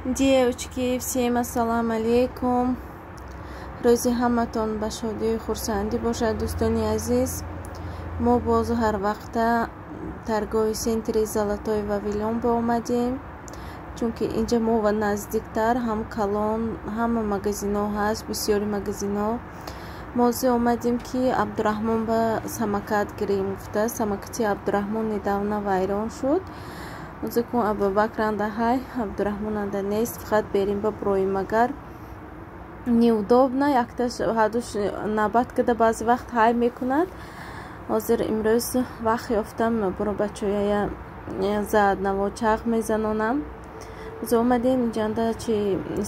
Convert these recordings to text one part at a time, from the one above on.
Девочки, всем ассалам алейкум. Рӯзи ҳаматон ба шодию хурсандӣ бошад, дӯстони азиз. Мо боз ҳар вақта торговый центри Золотой Вавилон омадем, чунки инҷа мо ва наздиктар, ҳам калон, ҳама магазинҳо ҳаст, бисёри магазинҳо. Мо зе омадем, ки Абдураҳмон ба самокат гирем гуфта. Самокати Абдураҳмон недавно вайрон шуд. Озикун Абубакр анда ҳай, Абдураҳмон анда нест, фақат берим ба броим, агар неудобно, якташ ҳардуш набат када баъзе вақт ҳай мекунад. Ҳозир имрӯз вақт ёфтам, буро бачаҳоя заодно чағ мезанонам. Ҳозир омадем инҷанда чи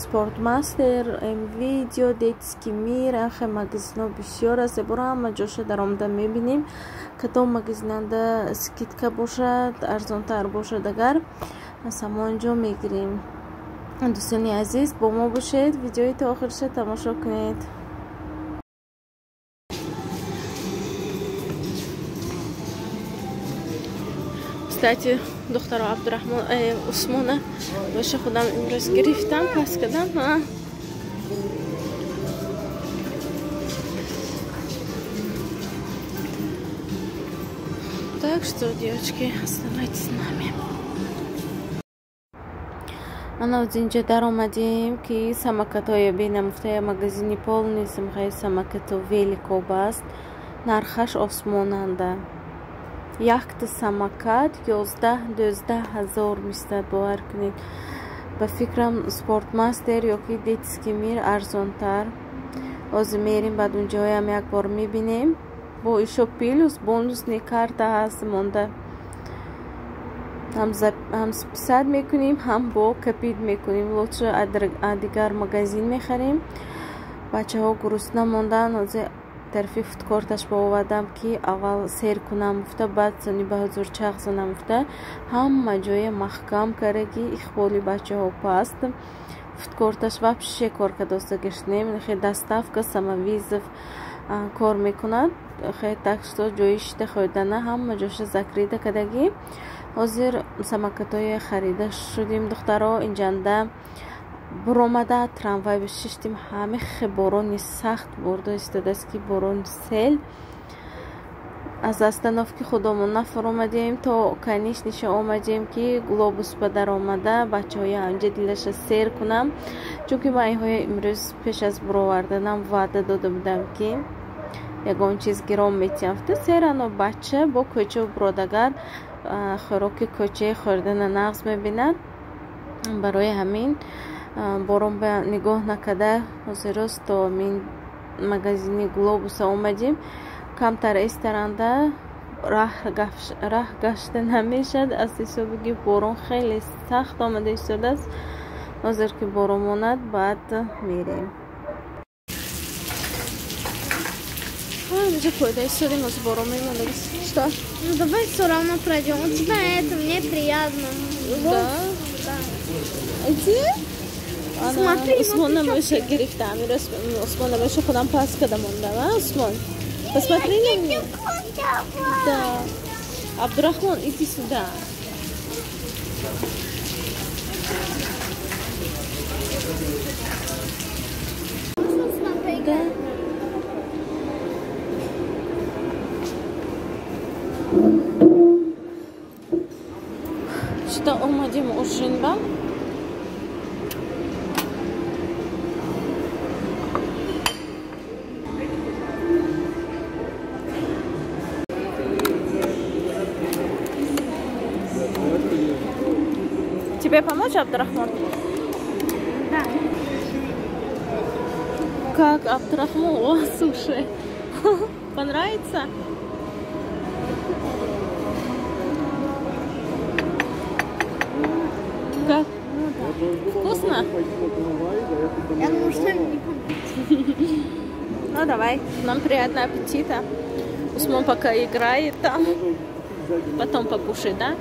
Спортмастер, М-Видео, Детский мир, ахе магазинҳо бисёр аст. Буро ҳама ҷоша даромада мебинем, кадом магазинанда скидка бошад, арзонтар бошад, агар аз ҳамон ҷо мегирем. Дӯстони азиз, бо мо бошед, видеои то охирша тамошо кунед. Кстати, духтаро Абдурахмон Усмона боша худам имрӯз гирифтам, пас кардам. Так что, девочки, оставайтесь с нами. Ана аз инҷа даромадем, ки самокатҳоя бинам гуфта, магазини полный самхаи самокату великоб аст. Нархаш осмонанда. Якта самокат 11-12 ҳазор мистад, бовар кунед. Ба фикрам, Спортмастер ёки Детский мир арзонтар. Ҳозир мерим, баъд унҷоям як бор мебинем. Бо ишо плюс бонусный карта ҳаст монда. Ҳам списать мекунем, ҳам бо копить мекунем. Лучше дигар магазин мехарем. Бачаҳо грустно мондан. Ҳозир тарафи фудкорташ бовардам, ки аввал сер кунам гуфта, баъд сони ба ҳузур чағ занам гуфта. Ҳама ҷоя маҳкам кардаги, иқболи бачаҳо паст. Фудкорташ вообще кор кардоста гаштнем. Хе доставка, самовывоз кор мекунад. Хе так что ҷои шита хӯрдана ҳама ҷоша закрыто кардаги. Ҳозир самокатҳоя харида шудем, духтаро. Инҷанда буромада трамвай бишиштем. Ҳаме хе борони сахт бурда истодааст, ки борон сел. Аз остановки худомон нафаромадем, то конечный ша омадем, ки Глобус ба даромада бачаҳоя анҷа дилаша сер кунам, чунки ман инҳоя имрӯз пеш аз буроварданам ваъда дода будам, ки ягон чиз гиром метиҳам. Серано бача бо кӯча буродагар хӯроки кӯчаи хӯрдана нағз мебинад. Барои ҳамин борон ба нигоҳ накарда ҳозирроз то мин магазини Глобуса омадем. Камтар эстаранда раҳ гашта намешад, аз ҳисоби ки борон хеле сахт омада истодааст. Ҳозир ки борон монад, баъд мерем. Уже пойда истодем, ҳозир борон мемонад. Что? Ну давай все равно пройдем. У тебя это мне приятно. Да? Да. Иди? Смотри, Усмона мыша гирифтам. Усмона мыша худам пас кардам мондам, а, Усмон? Посмотри на меня. Да. Абдурахмон, иди сюда. Да. Что омадим ужин ба? Тебе помочь, Абдурахман? Да. Как, Абдурахман? О, слушай. Понравится? Как? Вкусно? Я думаю, что не понравится. Ну давай, нам приятного аппетита. Усмон пока играет там. Потом покушай, да?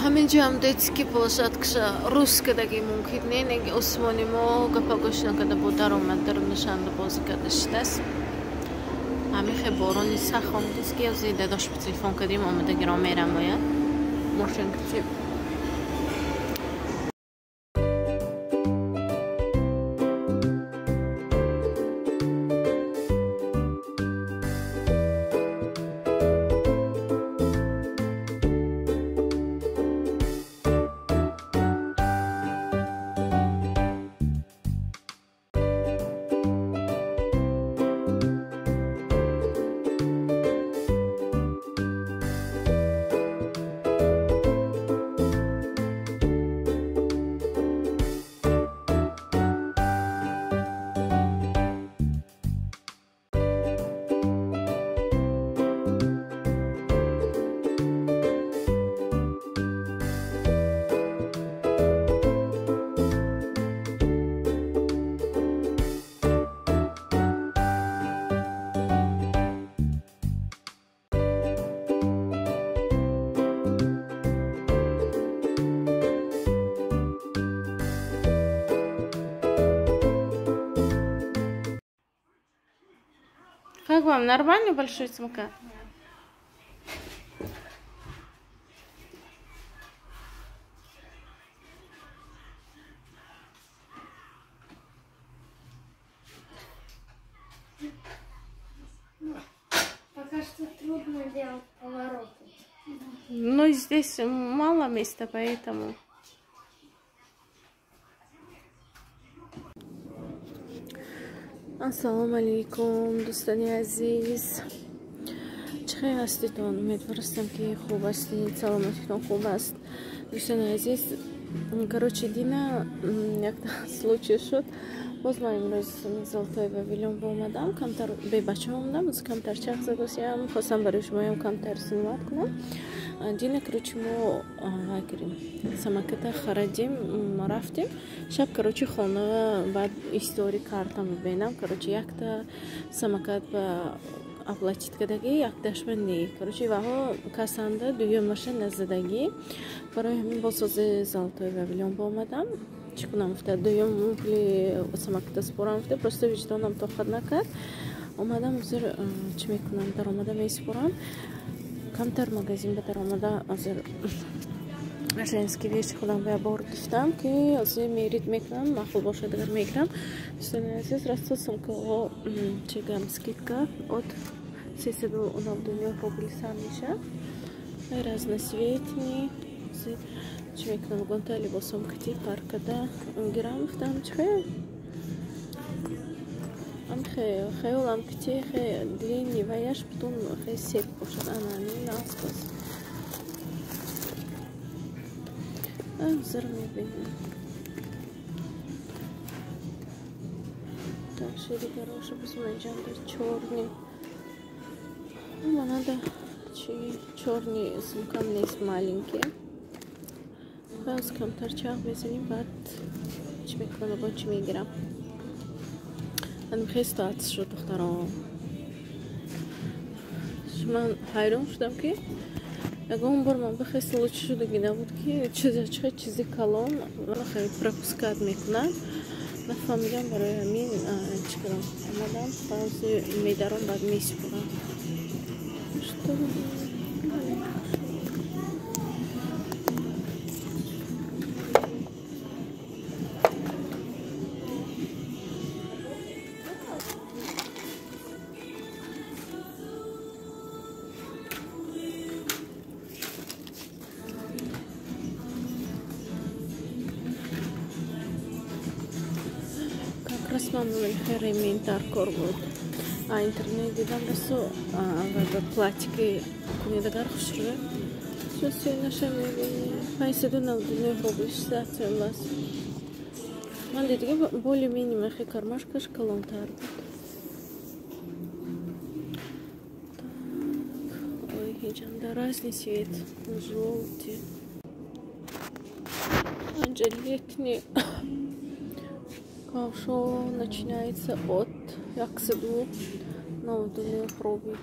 Ҳаминҷоам детский площадкаша рус кадаги мумкин не, неги Усмони мо гапа гӯш накарда бо даромад, дарунашанда бозӣ карда шидааст. Ҳамихе борони сахт омадааст, ки ози дадош телефон кардим, омада гиром мерам бояд. Мошин кати. Как вам? Нормальный большой самокат? Пока что трудно делать повороты. Но здесь мало места, поэтому... Ассалому алейкум, дӯстони азиз. Чӣ хел ҳаститон? Умедворастам, ки хуб ҳастед, саломатитон хуб аст. Дӯстони азиз, короче, дина якта случай шуд. Боз ман имрӯз Золотой Вавилон омадам, камтар бебача омадам, боз камтар чарх задосиям, хостам барои шумоям камтар снимать кунам. Дина, короче, мо вай кардем, самоката харадим, рафтем. Шаб, короче, хона баъд истори карта мебинам. Короче, якта самокат ба оплатить кардагӣ, якташба не. Короче, ваҳо касанда дуюмаша назадагӣ. Барои ҳамин боз сози Золотой Вавилон омадам. Чӣ кунам гуфта, дуюм пули самоката спорам гуфта, просто виҷдонам тоқат накард. Омадам, ҳозир чӣ мекунам, даромада месупорам. Камтар магазин ба даромада, ҳозир женский вещи худам ба бор гирифтам, ки ҳозир мерид мекунам, маъқул бошад агар мегирам. Дӯстони азиз, расто сумкаҳо чегам скидка от 399 рубл сар мешавад. Разноцветный. Чӣ мекунам, гонта либосом кати паркада гирам гуфтам, чӣ хел? Хаёлам кати хе длинный ваяш бутун хе сеп бошад. Ана ҳамин наспас. Ҳозир мебинем. Дальше дигароша боз манҷанда чёрный. Монада чи чёрный сумкам нест, маленький. Боз камтар чарх мезанем, баъд чӣ мекунам, бо чӣ мегирам. Хеле ситуация шуд, духтаро. Ман ҳайрон шудам, ки ягон бор ман бихе случай шудагӣ набуд, ки чизе чизи калон хеле пропускать мекунад. Нафаҳмидам, барои ҳамин чӣ кардам, омадам, баъзе медаром, баъд месупорам. Что раз ман ремень даркор буд. А интернет дидам, расо ба платики кунедагар хушрӯ. Шо мебини. 599 рубл 60 сомас. Ман дидига более-менее мехе кармашкаш калонтар буд. Так, ой, ҳеҷанда разный цвет, жёлтый. Анҷа летний кавшо начинается от 199 рублей.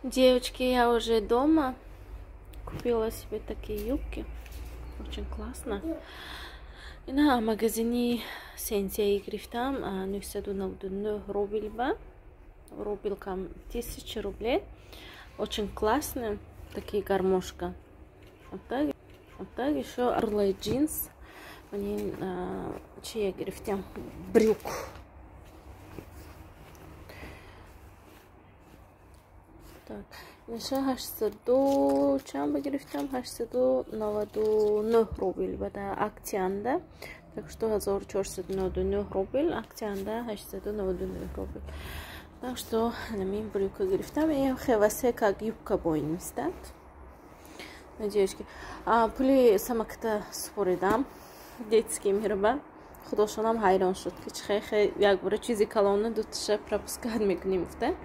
Девочки, я уже дома. Купила себе такие юбки. Очень классно. Ина магазини Сенсей гирифтам 999 рубль ба. Рубль кам 1000 рублей. Очень классные. Такие гармошка. Вот так. Вот так еще орлай джинс. Мне чи гирифтам брюк. Так, инаша 800 чанд ба гирифтам? 899 рубл ба да акциянда. Так что 1499 рубл, акциянда 899 рубл. Так что намин брюка гирифтам. И хевасе как юбка боин мистад. Надеюсь, ки пули самоката супоридам. Детский мирба. Худошонам ҳайрон шуд, ки чи хе якбора чизи калона дуташа пропускать мекунем гуфта.